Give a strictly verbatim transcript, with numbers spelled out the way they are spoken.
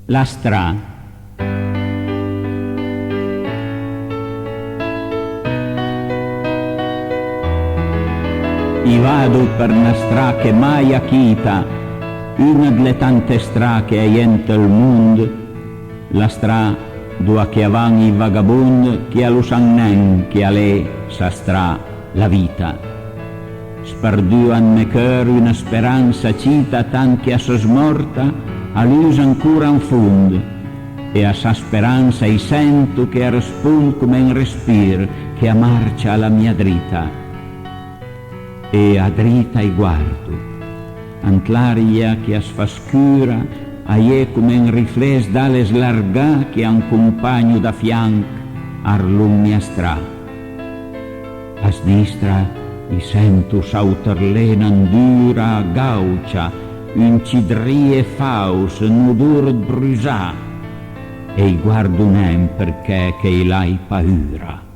La stra. I vado për na stra che mai a chita, una dle tante stra che a-i é ant ël mond, la stra doa che a van ij vagabond che a lo san nen che a l'é sa stra la vita. Sperdua an me cheur una speransa cita, tant che a së smòrta a lusa ancora an fond, e a sa speransa i sento che a rëspond come un respir che a marcia a la mia drita. E a drita i guardo, ant l'aria che as fa scura, a-i é come un rifless d'ale slargà che a 'mpampagno da fianch arlong mia stra. A snistra i sento s'àuter lena ndura, gàucia, un cidrìe fàuss, n'odor ëd brusà, e i guardo nen përchè che i l'hai paura.